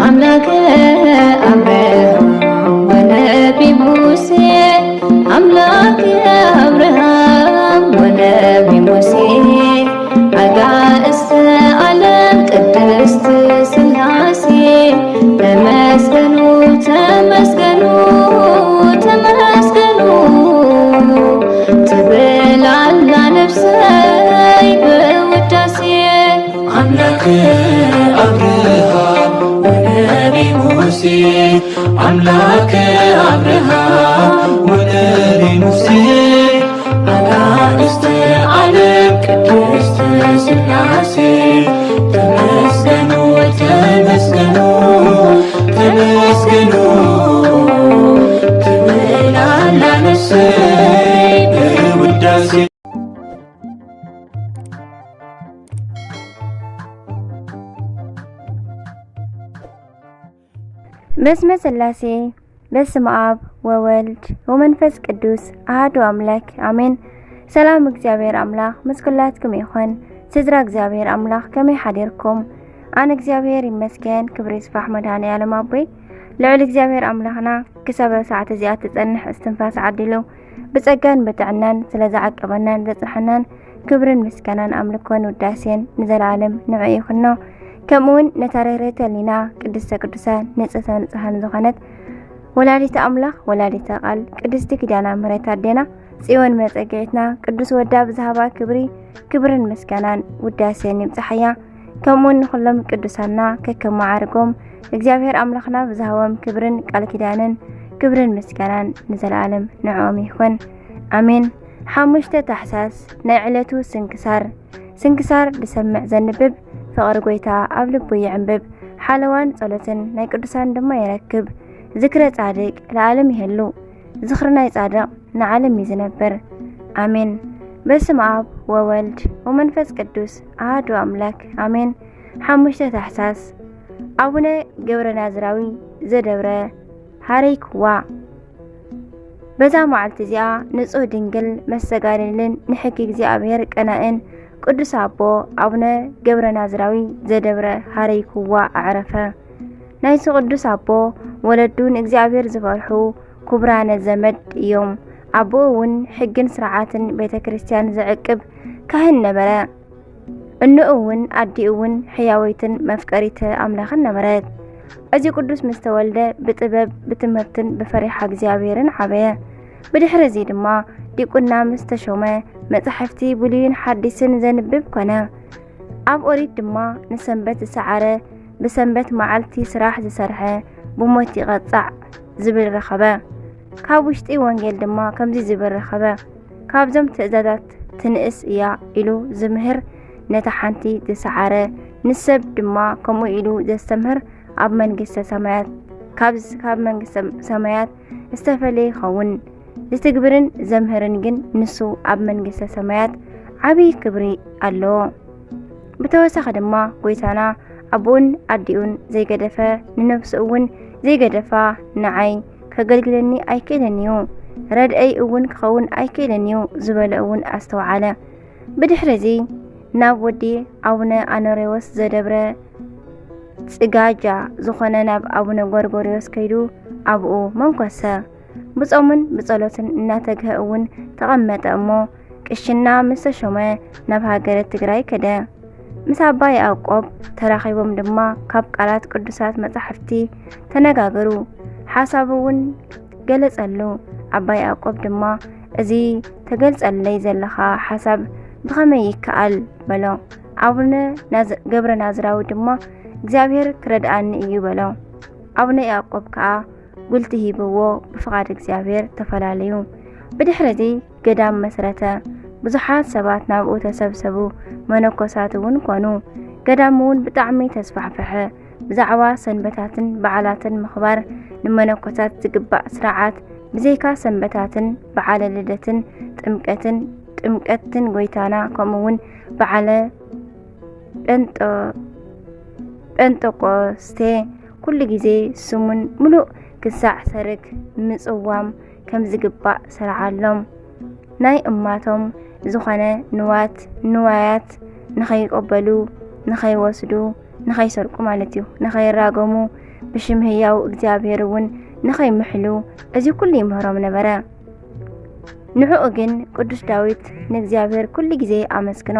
አምላከ አብርሃም ወነቢ ሙሴ፣ አምላከ አብርሃም ወነቢ ሙሴ፣ አጋእዝተ ዓለም ቅድስት ሥላሴ፣ ተመስገኑ፣ ተመስገኑ፣ ተመስገኑ ትብል ኣላ ነፍሰይ ብውዳሴ። አምላከ አብርሃም ወነቢ ሙሴ፣ አምላከ አብርሃም ወነቢ ሙሴ፣ አጋእዝተ ዓለም ቅድስት ሥላሴ፣ ተመስገኑ፣ ተመስገኑ፣ ተመስገኑ ትብል ኣላ ነፍሰይ ብውዳሴ። በስመ ሥላሴ፣ በስመ አብ ወወልድ ወመንፈስ ቅዱስ አሐዱ አምላክ አሜን። ሰላም እግዚኣብሔር ኣምላኽ ምስ ኩላትኩም ይኹን። ስድራ እግዚኣብሔር ኣምላኽ ከመይ ሓዲርኩም? ኣነ እግዚኣብሔር ይመስገን፣ ክብሪ ይስፋሕ መድኃኔ ዓለም ኣቦይ። ልዑል እግዚኣብሔር ኣምላኽና ክሳብ ሰዓት እዚኣ ትጸንሕ እስትንፋስ ዓዲሉ ብጸጋን ብጥዕናን ስለ ዝዓቀበናን ዘጽንሐናን ክብርን ምስጋናን ኣምልኮን ውዳሴን ንዘለዓለም ንዕኡ ይኹኖ። ከምኡውን ነታ ርህርህቲ ህሊና ቅድስተ ቅዱሳን ንጽህተ ንጹሃን ዝኾነት ወላዲተ ኣምላኽ ወላዲተ ቃል ቅድስቲ ኪዳነ ምሕረት ኣዴና ጽዮን መጸግዒትና ቅዱስ ወዳ ብዝሃባ ክብሪ ክብርን ምስጋናን ውዳሴን ይብጽሓያ። ከምኡውን ንኹሎም ቅዱሳንና ከከም መዓርጎም እግዚኣብሔር ኣምላኽና ብዝሃቦም ክብርን ቃል ኪዳንን ክብርን ምስጋናን ንዘለዓለም ንዕኦም ይኹን። ኣሜን። ሓሙሽተ ታሕሳስ ናይ ዕለቱ ስንክሳር። ስንክሳር ዝሰምዕ ዘንብብ ፍቕሪ ጐይታ ኣብ ልቡ ይዕንብብ። ሓለዋን ጸሎትን ናይ ቅዱሳን ድማ ይረክብ። ዝክረ ጻድቅ ለዓለም ይህሉ። ዝኽሪ ናይ ጻድቕ ንዓለም እዩ ዝነብር። ኣሜን። በስመ አብ ወወልድ ወመንፈስ ቅዱስ አሐዱ አምላክ አሜን። ሓሙሽተ ታሕሳስ ኣቡነ ገብረ ናዝራዊ ዘደብረ ሀረይክዋ። በዛ መዓልቲ እዚኣ ንጹሕ ድንግል መስተጋድልን ንሕጊ እግዚኣብሔር ቀናእን ቅዱስ ኣቦ ኣቡነ ገብረ ናዝራዊ ዘደብረ ሀረይክዋ ኣዕረፈ። ናይዚ ቅዱስ ኣቦ ወለዱ ንእግዚኣብሔር ዝፈርሑ ክቡራነ ዘመድ እዮም። ኣቦኡ እውን ሕግን ስርዓትን ቤተ ክርስቲያን ዝዕቅብ ካህን ነበረ። እንኡ እውን ኣዲኡ እውን ሕያወይትን መፍቀሪተ ኣምላኽን ነበረት። እዚ ቅዱስ ምስ ተወልደ ብጥበብ ብትምህርትን ብፈሪሓ እግዚኣብሔርን ዓበየ። ብድሕሪ እዚ ድማ ዲቁና ምስ ተሾመ መጻሕፍቲ ብሉይን ሓዲስን ዘንብብ ኮነ። ኣብ ኦሪት ድማ ንሰንበት ዝሰዓረ፣ ብሰንበት መዓልቲ ስራሕ ዝሰርሐ ብሞት ይቐጻዕ ዝብል ረኸበ። ካብ ውሽጢ ወንጌል ድማ ከምዚ ዝብል ረኸበ፣ ካብዞም ትእዛዛት ትንእስ እያ ኢሉ ዝምህር ነታ ሓንቲ ዝሰዓረ፣ ንሰብ ድማ ከምኡ ኢሉ ዘስተምህር ኣብ መንግስተ ሰማያት ካብ ካብ መንግስተ ሰማያት ዝተፈለየ ይኸውን። ዝትግብርን ዘምህርን ግን ንሱ ኣብ መንግስተ ሰማያት ዓብዪ ክብሪ ኣለዎ። ብተወሳኺ ድማ ጐይታና ኣቦኡን ኣዲኡን ዘይገደፈ፣ ንነፍሱ እውን ዘይገደፋ፣ ንዓይ ከገልግለኒ ኣይክእልን እዩ፣ ረድኤይ እውን ክኸውን ኣይክእልን እዩ ዝበሎ እውን ኣስተውዓለ። ብድሕሪ እዚ ናብ ወዲ ኣቡነ ኣኖሬዎስ ዘደብረ ጽጋጃ ዝኾነ ናብ ኣቡነ ጎርጎርዮስ ከይዱ ኣብኡ መንኮሰ። ብጾምን ብጸሎትን እናተግሀ እውን ተቐመጠ እሞ ቅሽና ምስ ተሾመ ናብ ሃገረ ትግራይ ከደ። ምስ ኣባ ያዕቆብ ተራኺቦም ድማ ካብ ቃላት ቅዱሳት መጻሕፍቲ ተነጋገሩ። ሓሳቡ እውን ገለጸሉ። ኣባ ያዕቆብ ድማ እዚ ተገልጸለይ ዘለኻ ሓሳብ ብኸመይ ይከኣል በሎ። ኣቡነ ናዝ- ገብረ ናዝራዊ ድማ እግዚኣብሔር ክረድኣኒ እዩ በሎ። ኣቡነ ያዕቆብ ከኣ ጉልቲ ሂብዎ ብፍቓድ እግዚኣብሔር ተፈላለዩ። ብድሕሪ እዚ ገዳም መስረተ። ብዙሓት ሰባት ናብኡ ተሰብሰቡ፣ መነኮሳት እውን ኮኑ። ገዳም እውን ብጣዕሚ ተስፋሕፈሐ። ብዛዕባ ሰንበታትን በዓላትን ምኽባር ንመነኮሳት ዝግባእ ስርዓት ብዘይካ ሰንበታትን በዓለ ልደትን ጥምቀትን ጥምቀትን ጐይታና ከምኡውን በዓለ ጴንጦ ጴንጠቆስቴ ኩሉ ግዜ ስሙን ምሉእ ክሳዕ ሰርክ ምጽዋም ከም ዝግባእ ሰርዓሎም። ናይ እማቶም ዝኾነ ንዋት ንዋያት ንኸይቀበሉ ንኸይወስዱ ንኸይሰርቁ ማለት እዩ፣ ንኸይራገሙ፣ ብሽም ህያው እግዚኣብሔር እውን ንኸይምሕሉ፣ እዚ ኩሉ ይምህሮም ነበረ። ንዕኡ ግን ቅዱስ ዳዊት ንእግዚኣብሔር ኩሉ ግዜ ኣመስግኖ፣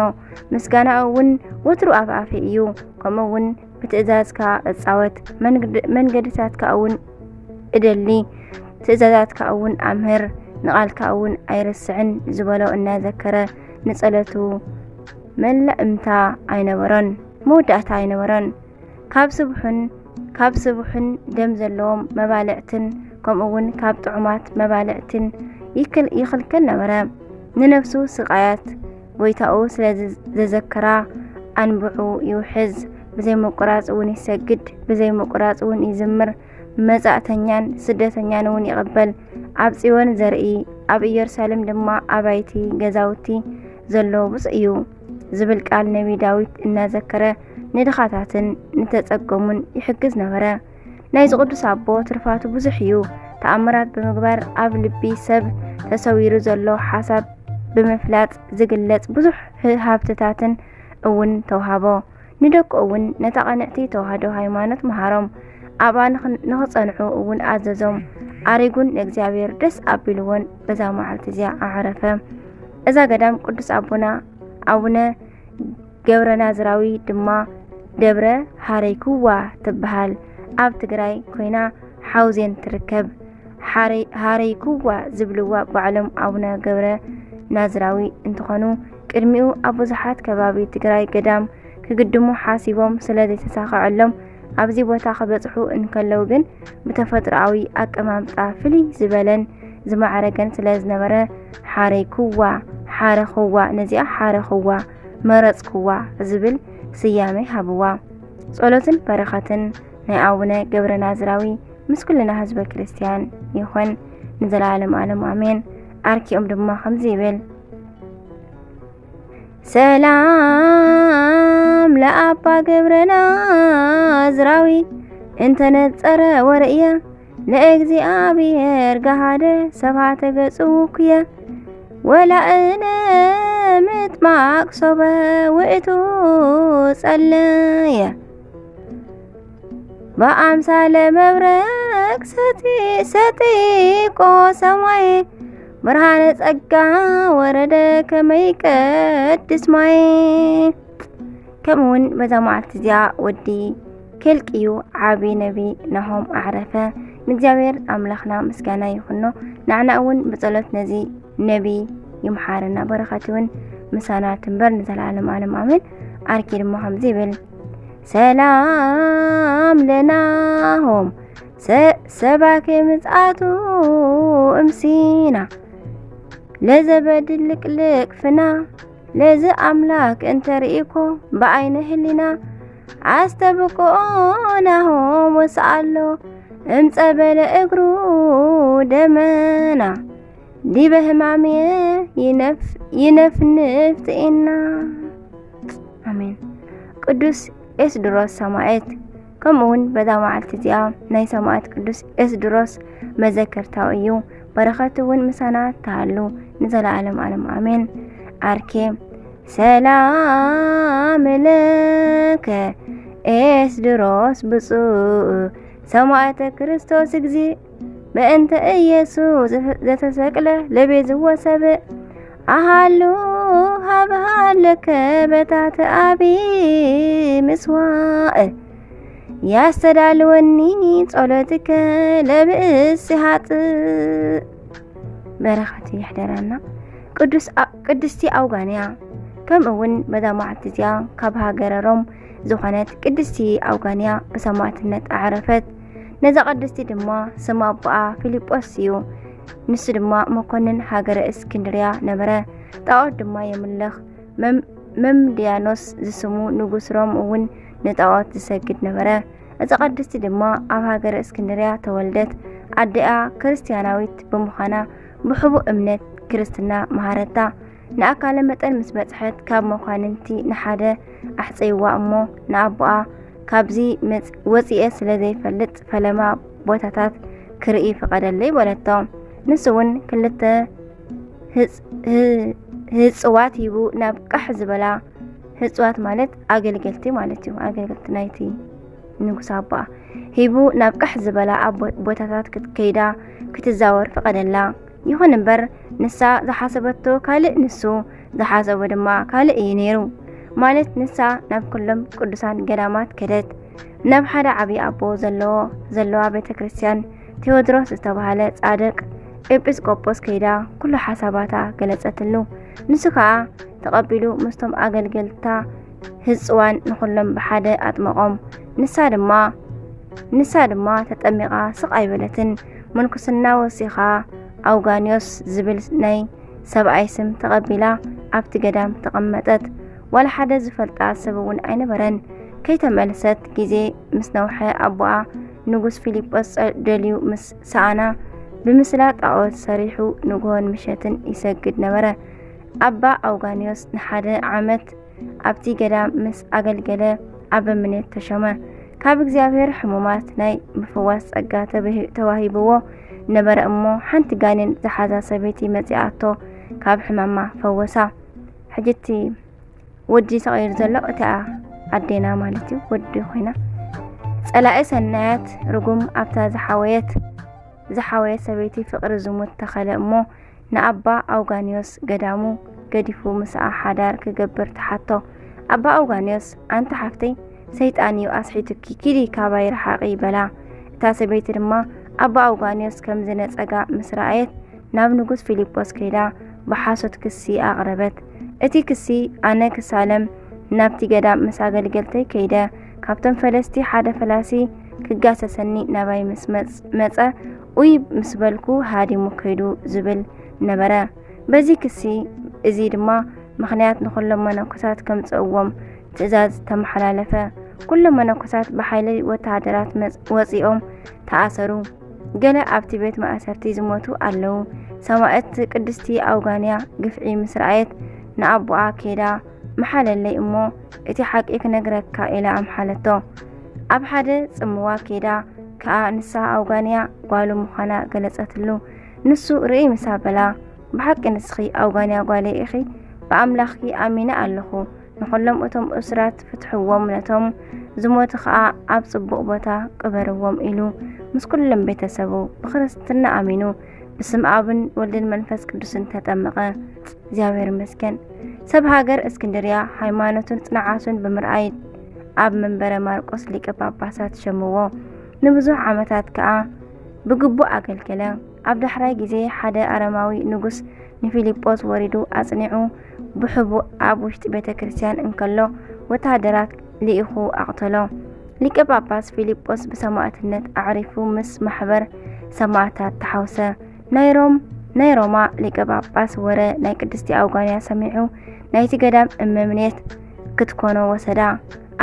ምስጋናኡ እውን ወትሩ ኣብ ኣፈይ እዩ። ከምኡ እውን ብትእዛዝካ እጻወት፣ መንገድ-፣ መንገድታትካ እውን እደሊ፣ ትእዛዛትካ እውን ኣምህር፣ ንቓልካ እውን ኣይርስዕን ዝበሎ እናዘከረ ንጸሎቱ መላእምታ ኣይነበሮን፣ መወዳእታ ኣይነበሮን። ካብ ስቡሕን ካብ ስቡሕን ደም ዘለዎም መባልዕትን ከምኡ እውን ካብ ጥዑማት መባልዕትን ይክል-፣ ይኽልከል ነበረ። ንነፍሱ ስቓያት ጎይታኡ ስለ ዝ-፣ ዘዘከራ ኣንብዑ ይውሕዝ፣ ብዘይ ምቁራጽ እውን ይሰግድ፣ ብዘይ ምቁራጽ እውን ይዝምር። መጻእተኛን ስደተኛን እውን ይቕበል። ኣብ ጽዮን ዘርኢ፣ ኣብ ኢየሩሳሌም ድማ ኣባይቲ ገዛውቲ ዘሎ ብፁዕ እዩ ዝብል ቃል ነቢ ዳዊት እናዘከረ ንድኻታትን ንተጸገሙን ይሕግዝ ነበረ። ናይዚ ቅዱስ ኣቦ ትርፋቱ ብዙሕ እዩ። ተኣምራት ብምግባር ኣብ ልቢ ሰብ ተሰዊሩ ዘሎ ሓሳብ ብምፍላጥ ዝግለጽ ብዙሕ ህ-፣ ሃብትታትን እውን ተውሃቦ። ንደቁ እውን ነታ ቅንዕቲ ተዋህዶ ሃይማኖት መሃሮም። ኣብኣ ንኽ-፣ ንኽጸንዑ እውን ኣዘዞም። ኣሪጉን ንእግዚኣብሔር ደስ ኣቢልዎን በዛ መዓልቲ እዚኣ ኣዕረፈ። እዛ ገዳም ቅዱስ ኣቦና ኣቡነ ገብረ ናዝራዊ ድማ ደብረ ሃረይክዋ ትበሃል። ኣብ ትግራይ ኮይና ሓውዜን ትርከብ። ሃረይ-፣ ሃረይክዋ ዝብልዋ ባዕሎም ኣቡነ ገብረ ናዝራዊ እንትኾኑ፣ ቅድሚኡ ኣብ ብዙሓት ከባቢ ትግራይ ገዳም ክግድሙ ሓሲቦም ስለ ዘይተሳኸዐሎም፣ ኣብዚ ቦታ ክበጽሑ እንከለዉ ግን ብተፈጥሮኣዊ ኣቀማምጣ ፍልይ ዝበለን ዝማዕረገን ስለ ዝነበረ፣ ሃረይክዋ፣ ሃረኽዋ፣ ነዚኣ ሃረኽዋ፣ መረጽክዋ ዝብል ስያመ ሃብዋ። ጸሎትን በረኸትን ናይ ኣቡነ ገብረ ናዝራዊ ምስ ኩልና ህዝበ ክርስቲያን ይኹን ንዘለዓለም ዓለም ኣሜን። ኣርኪኦም ድማ ከምዚ ይብል፣ ሰላም ለኣባ ገብረ ናዝራዊ እንተነጸረ ወርእየ ለእግዚኣብሔር ገሃደ ሰብሃተ ገጹ ውኩየ ወላእነ ምጥማቅ ሶበ ውእቱ ጸለየ። ብኣምሳለ መብረቅ ሰጢ-፣ ሰጢቆ ሰማይ ብርሃነ ጸጋ ወረደ ከመይ ቀድስ ማይ። ከምኡ እውን በዛ መዓልቲ እዚኣ ወዲ ኬልቅዩ ዓቢ ነቢ ናሆም ኣዕረፈ። ንእግዚኣብሔር ኣምላኽና ምስጋና ይኹኖ። ንዓና እውን ብጸሎት ነዚ ነቢ ይምሓረና። በረኸት እውን ምሳና ትንበር ንዘለዓለም ዓለም ኣሜን። ኣርኪ ድማ ከምዚ ይብል፣ ሰላም ለናሆም ሰ-፣ ሰባኬ ምጽኣቱ እምሲና ለዘበድል ልቅልቅ ፍና ለዚ ኣምላክ እንተርኢኮ ብኣይነ ህሊና ኣስተብቅኦ ናሆም ወስኣሎ እምጸበለ እግሩ ደመና ዲበ ህማምየ ይነፍ-፣ ይነፍንፍ ትኢና። ኣሜን። ቅዱስ ኤስድሮስ ሰማዕት። ከምኡ እውን በዛ መዓልቲ እዚኣ ናይ ሰማዕት ቅዱስ ኤስድሮስ መዘከርታኡ እዩ። በረኸቱ እውን ምሳና ትሃሉ ንዘለዓለም ዓለም ኣሜን። ኣርኬ ሰላም ለከ ኤስድሮስ ብፁዕ ሰማዕተ ክርስቶስ እግዚእ በእንተ ኢየሱስ ዘተሰቅለ ለቤዝዎ ሰብእ ኣሃሉ ሃብሃለከ በታተ ኣቢ ምስዋእ ያስተዳልወኒ ጸሎትከ ለብእሲ ሃጥእ። በረኸቱ ይሕደረና። ቅዱስ ኣ-፣ ቅድስቲ ኣውጋንያ። ከምኡ እውን በዛ መዓልቲ እዚኣ ካብ ሃገረ ሮም ዝኾነት ቅድስቲ ኣውጋንያ ብሰማዕትነት ኣዕረፈት። ነዛ ቅድስቲ ድማ ስም ኣቦኣ ፊልጶስ እዩ። ንሱ ድማ መኮንን ሃገረ እስክንድርያ ነበረ። ጣዖት ድማ የምልኽ። መም-፣ መምድያኖስ ዝስሙ ንጉስ ሮም እውን ንጣዖት ዝሰግድ ነበረ። እዛ ቅድስቲ ድማ ኣብ ሃገረ እስክንድርያ ተወልደት። ኣዲኣ ክርስትያናዊት ብምዃና ብሕቡእ እምነት ክርስትና መሃረታ። ንኣካለ መጠን ምስ በጽሐት ካብ መኳንንቲ ንሓደ ኣሕጸይዋ እሞ ንኣቦኣ፣ "ካብዚ መጽ-፣ ወጺኤ ስለ ዘይፈልጥ ፈለማ ቦታታት ክርኢ ፍቐደለይ" በለቶ። ንሱ እውን ክልተ ህጽ-፣ ህ-፣ ህጽዋት ሂቡ ናብ ቃሕ ዝበላ ህጽዋት ማለት ኣገልገልቲ ማለት እዩ። ኣገልገልቲ ናይቲ ንጉስ ኣቦኣ ሂቡ ናብ ቃሕ ዝበላ ኣብ ቦ- ቦታታት ክትከይዳ ክትዛወር ፈቐደላ። ይኹን እምበር ንሳ ዝሓሰበቶ ካልእ፣ ንሱ ዝሓሰቦ ድማ ካልእ እዩ ነይሩ። ማለት ንሳ ናብ ኩሎም ቅዱሳን ገዳማት ከደት። ናብ ሓደ ዓብዪ ኣቦ ዘለዎ ዘለዋ ቤተ ክርስቲያን ቴዎድሮስ ዝተባህለ ጻድቅ ኤጲስቆጶስ ከይዳ ኩሉ ሓሳባታ ገለጸትሉ። ንሱ ከኣ ተቐቢሉ ምስቶም ኣገልገልታ ህጽዋን ንኹሎም ብሓደ ኣጥመቖም። ንሳ ድማ ንሳ ድማ ተጠሚቓ ስቕ ኣይበለትን። ምንኩስና ወሲኻ ኣውጋንዮስ ዝብል ናይ ሰብኣይ ስም ተቐቢላ ኣብቲ ገዳም ተቐመጠት። ዋላ ሓደ ዝፈልጣ ሰብ እውን ኣይነበረን። ከይተመልሰት ግዜ ምስ ነውሐ ኣቦኣ ንጉስ ፊልጶስ ጸ- ደልዩ ምስ ሰኣና ብምስላ ጣዖት ሰሪሑ ንግሆን ምሸትን ይሰግድ ነበረ። ኣባ ኣውጋንዮስ ንሓደ ዓመት ኣብቲ ገዳም ምስ ኣገልገለ ኣበምኔት ተሾመ። ካብ እግዚኣብሔር ሕሙማት ናይ ምፍዋስ ጸጋ ተበሂ- ተዋሂብዎ ነበረ እሞ ሓንቲ ጋኔን ዝሓዛ ሰበይቲ መጺኣቶ ካብ ሕማማ ፈወሳ። ሕጂ እቲ ወዲ ተቐይሩ ዘሎ እታ ኣዴና ማለት እዩ ወዲ ኮይና። ጸላኢ ሰናያት ርጉም ኣብታ ዝሓወየት ዝሓወየት ሰበይቲ ፍቕሪ ዝሙት ተኸለ እሞ ንኣባ ኣውጋንዮስ ገዳሙ ገዲፉ ምስኣ ሓዳር ክገብር ተሓቶ። ኣባ ኣውጋንዮስ ኣንቲ ሓፍተይ ሰይጣን እዩ ኣስሒቱኪ ኪዲ ካባይ ረሓቒ በላ። እታ ሰበይቲ ድማ ኣባ ኣውጋንዮስ ከም ዝነጸጋ ምስ ረኣየት ናብ ንጉስ ፊልጶስ ከይዳ ብሓሶት ክሲ ኣቕረበት። እቲ ክሲ ኣነ ክሳለም ናብቲ ገዳም ምስ ኣገልገልተይ ከይደ ካብቶም ፈለስቲ ሓደ ፈላሲ ክጋሰሰኒ ናባይ ምስ መጽ- መጸ ኡይ ምስ በልኩ ሃዲሙ ከይዱ ዝብል ነበረ። በዚ ክሲ እዚ ድማ ምኽንያት ንኹሎም መነኮሳት ከምጽእዎም ትእዛዝ ተመሓላለፈ። ኩሎም መነኮሳት ብሓይሊ ወተሃደራት መጽ- ወጺኦም ተኣሰሩ። ገለ ኣብቲ ቤት ማእሰርቲ ዝሞቱ ኣለዉ። ሰማዕት ቅድስቲ ኣውጋንያ ግፍዒ ምስ ረኣየት ንኣቦኣ ከይዳ መሓለለይ እሞ እቲ ሓቂ ክነግረካ ኢላ ኣምሓለቶ። ኣብ ሓደ ጽምዋ ከይዳ ከኣ ንሳ ኣውጋንያ ጓሉ ምዃና ገለጸትሉ። ንሱ ርእይ ምስ ኣበላ ብሓቂ ንስኺ ኣውጋንያ ጓለይ ኢኺ፣ ብኣምላኽኪ ኣሚነ ኣለኹ። ንኹሎም እቶም እሱራት ፍትሕዎም፣ ነቶም ዝሞቱ ኸኣ ኣብ ጽቡቕ ቦታ ቅበርዎም ኢሉ ምስ ኩሎም ቤተሰቡ ብክርስትና ኣሚኑ ብስም ኣብን ወልድን መንፈስ ቅዱስን ተጠመቐ። እግዚኣብሔር ይመስገን። ሰብ ሃገር እስክንድርያ ሃይማኖቱን ጽንዓቱን ብምርኣይ ኣብ መንበረ ማርቆስ ሊቀ ጳጳሳት ሸምዎ። ንብዙሕ ዓመታት ከኣ ብግቡእ ኣገልገለ። ኣብ ዳሕራይ ግዜ ሓደ ኣረማዊ ንጉስ ንፊልጶስ ወሪዱ ኣጽኒዑ ብሕቡእ ኣብ ውሽጢ ቤተ ክርስቲያን እንከሎ ወተሃደራት ልኢኹ ኣቕተሎ። ሊቀ ጳጳስ ፊልጶስ ብሰማእትነት ኣዕሪፉ ምስ ማሕበር ሰማእታት ተሓውሰ። ናይ ሮም ናይ ሮማ ሊቀ ጳጳስ ወረ ናይ ቅድስቲ ኣውጋንያ ሰሚዑ ናይቲ ገዳም እመምኔት ክትኮኖ ወሰዳ።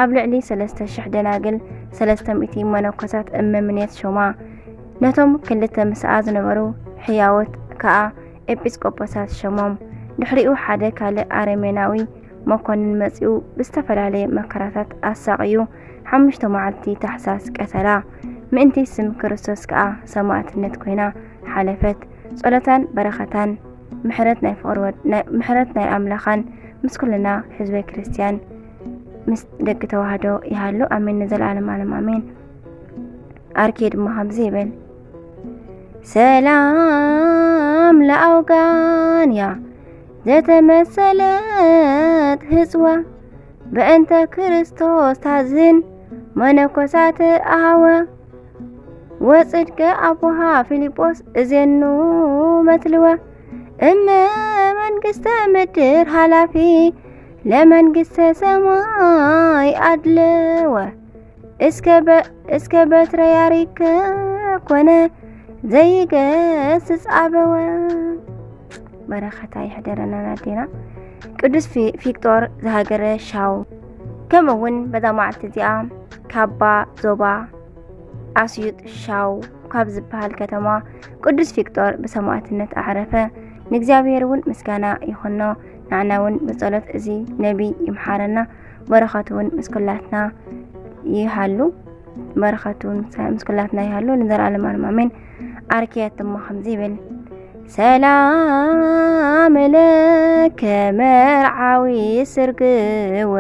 ኣብ ልዕሊ ሰለስተ ሽሕ ደናግል ሰለስተ ሚእቲ መነኮሳት እመምኔት ሾማ። ነቶም ክልተ ምስኣ ዝነበሩ ሕያዎት ከኣ ኤጲስቆጶሳት ሸሞም። ድሕሪኡ ሓደ ካልእ ኣረሜናዊ መኮንን መጺኡ ብዝተፈላለየ መከራታት ኣሳቕዩ ሓሙሽተ መዓልቲ ታሕሳስ ቀተላ። ምእንቲ ስም ክርስቶስ ከኣ ሰማእትነት ኮይና ሓለፈት። ጸሎታን በረኸታን ምሕረት ናይ ፍቕሪ ወድ ናይ ምሕረት ናይ ኣምላኻን ምስ ኩልና ህዝበ ክርስቲያን ምስ ደቂ ተዋህዶ ይሃሉ ኣሜን ንዘለዓለም ዓለም ኣሜን። ኣርኬ ድማ ከምዚ ይብል። ሰላም ለኣውጋንያ ዘተመሰለት ህጽዋ በእንተ ክርስቶስ ታዝን መነኮሳት ኣሃወ ወጽድቀ ኣቦሃ ፊልጶስ እዜኑ መትልወ እመ መንግስተ ምድር ሃላፊ ለመንግስተ ሰማይ ኣድለወ እስከ በ- እስከ በትረ ያሪከ ኮነ ዘይገስጽ ኣበወ። በረኸታ ይሕደረና ናዴና። ቅዱስ ፊ- ፊቅጦር ዝሃገረ ሻው ከምኡ እውን በዛ መዓልቲ እዚኣ ካባ ዞባ ኣስዩጥ ሻው ካብ ዝበሃል ከተማ ቅዱስ ፊቅጦር ብሰማዕትነት ኣዕረፈ። ንእግዚኣብሔር እውን ምስጋና ይኹኖ። ንዓና እውን ብጸሎት እዚ ነቢይ ይምሓረና። በረኸቱ እውን ምስ ኩላትና ይሃሉ። በረኸቱ እውን ምስ- ምስ ኩላትና ይሃሉ ንዘለዓለም ኣለም ኣሜን። ኣርኪያት ድማ ከምዚ ይብል። ሰላም ለከ መርዓዊ ስርግው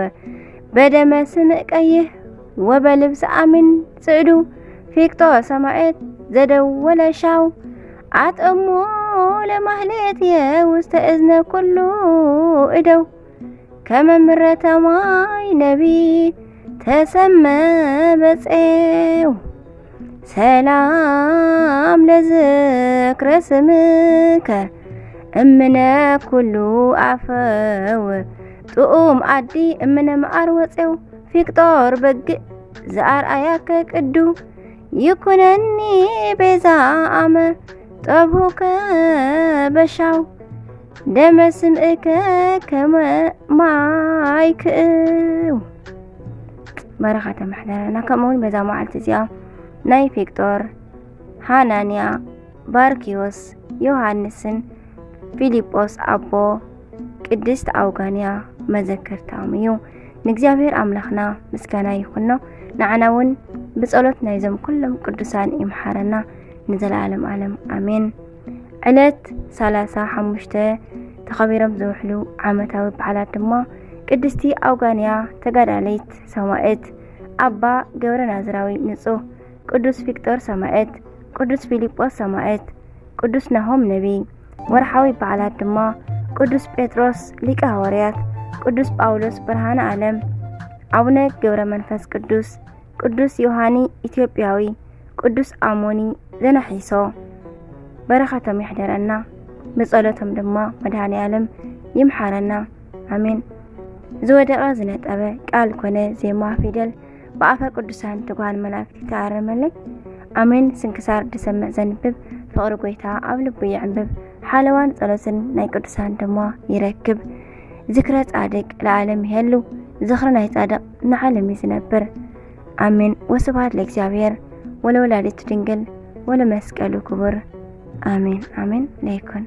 በደመ ስምእ ቀይህ ወበልብሰ ኣሚን ጽዕዱ ፊቅጦር ሰማኤት ዘደወለ ሻው ኣጥእሞ ለማህሌት የውስተ እዝነ ኩሉ እደው ከመ ምረተ ማይ ነቢ ተሰመ በጼው ሰላም ለዝክረ ስምከ እምነ ኩሉ ኣፈው ጥኡም ኣዲ እምነ መዓር ወጼው ፊቅጦር በግእ ዝኣርኣያከ ቅዱ ይኩነኒ ቤዛ ኣመ ጠብሁከ በሻው ደመ ስምእከ ከመ ማይ ክእው። በረኸተ መሕደረና። ከምኡውን በዛ መዓልቲ እዚኣ ናይ ፊቅጦር፣ ሃናንያ፣ ባርኪዮስ፣ ዮሃንስን ፊልጶስ ኣቦ ቅድስት ኣውጋንያ መዘከርታኦም እዩ። ንእግዚኣብሔር ኣምላኽና ምስጋና ይኹኖ። ንዓና እውን ብጸሎት ናይዞም ኩሎም ቅዱሳን ይምሓረና ንዘለዓለም ዓለም ኣሜን። ዕለት ሰላሳ ሓሙሽተ ተኸቢሮም ዝውሕሉ ዓመታዊ በዓላት ድማ ቅድስቲ ኣውጋንያ ተጋዳለይት ሰማዕት፣ ኣባ ገብረ ናዝራዊ ንጹህ፣ ቅዱስ ፊቅጦር ሰማዕት፣ ቅዱስ ፊልጶስ ሰማዕት፣ ቅዱስ ናሆም ነቢይ። ወርሓዊ በዓላት ድማ ቅዱስ ጴጥሮስ ሊቀ ሃዋርያት፣ ቅዱስ ጳውሎስ ብርሃነ ዓለም፣ ኣቡነ ገብረ መንፈስ ቅዱስ፣ ቅዱስ ዮሃኒ ኢትዮጵያዊ፣ ቅዱስ ኣሞኒ ዘነሒሶ። በረኸቶም ይሕደረና፣ ብጸሎቶም ድማ መድኃኔ ዓለም ይምሓረና። ኣሜን። ዝወደቐ ዝነጠበ ቃል ኮነ ዜማ ፊደል ብኣፈ ቅዱሳን ትጉሃን መላእክት ይተኣረመለይ። ኣሜን። ስንክሳር ድሰምዕ ዘንብብ ፍቕሪ ጐይታ ኣብ ልቡ ይዕንብብ። ሓለዋን ጸሎትን ናይ ቅዱሳን ድማ ይረክብ። ዝክረ ጻድቅ ለዓለም ይሄሉ። ዝኽሪ ናይ ጻድቅ ንዓለም እዩ ዝነብር። ኣሜን። ወስብሐት ለእግዚኣብሔር ወለወላዲቱ ድንግል ወለመስቀሉ ክቡር። ኣሜን ኣሜን። ለይኩን